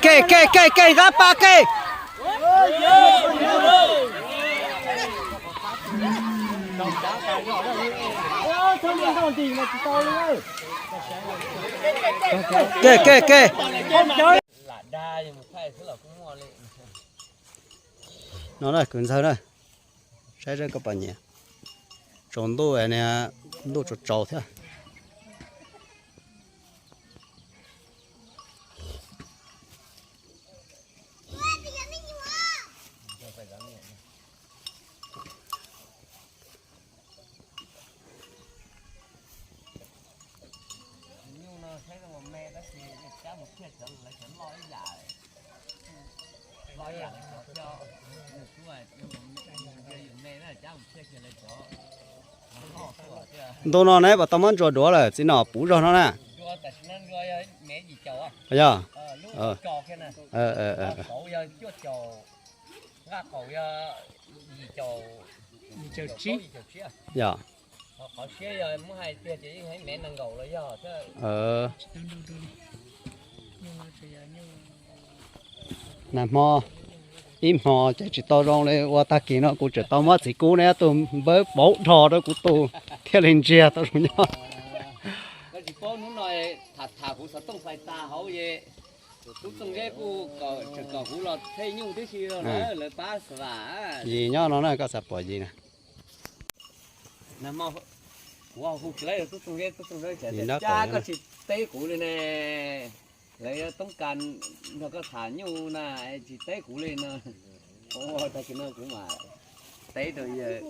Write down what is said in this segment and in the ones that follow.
Ke, ke, ke, ke, dab pa ke. Ke, ke, ke. No na, kwv ntxawg na, saib seb koj puas nyiam. Tsaus ntuj, ntuj tsaus tsaus thiab. Ntu no neb puas tau muab ntsuas duav lawm, txiv nom puv zog no na? Yog. Yog. Nag hmo, ib hmo ces tsis tau zoo li ua tag kis no kuv tseem tau muab txiv kub neb tus npawb pauv dhos rau kuv tus thiaj li ntsiag tau zoo nyob. Yis nyob no na, koj xav pom yis na. Kuv hu kiag lawv tub txoog zeb tub txoog zeb, cas koj tsis teb kuv li ne? Lawv yuav toob kas nrog koj tham nyuj na, tsis teb kuv li no. Tag kis no kuv mam teb rau yawg.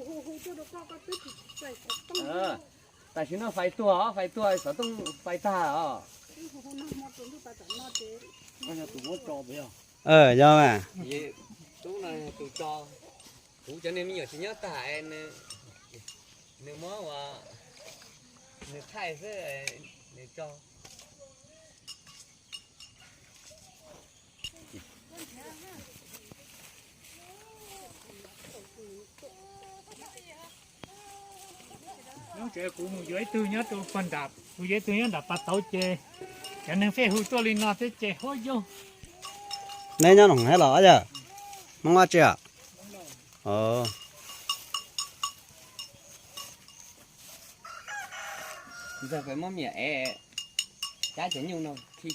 Tam sim no fais tuag os, fais tuag xov tooj fais tag os. Yog mas. Tub no tus tso, kuv cov niag me nyuam tsis nyob tag, nws muab ua, nws thaij xwb, nws tso. Hnub tsev kuv mus yuav ib tug nyob rau pog nram, kuv yuav ib tug nyob nram pas tauv ces cov neeg fej hu tuaj li no thiab ces huab yug. Neb nyob noo thiab los yawg? Hmoob dab tsi? Ntxawg pem muab me nyuam ev cab cov nyuj no khi.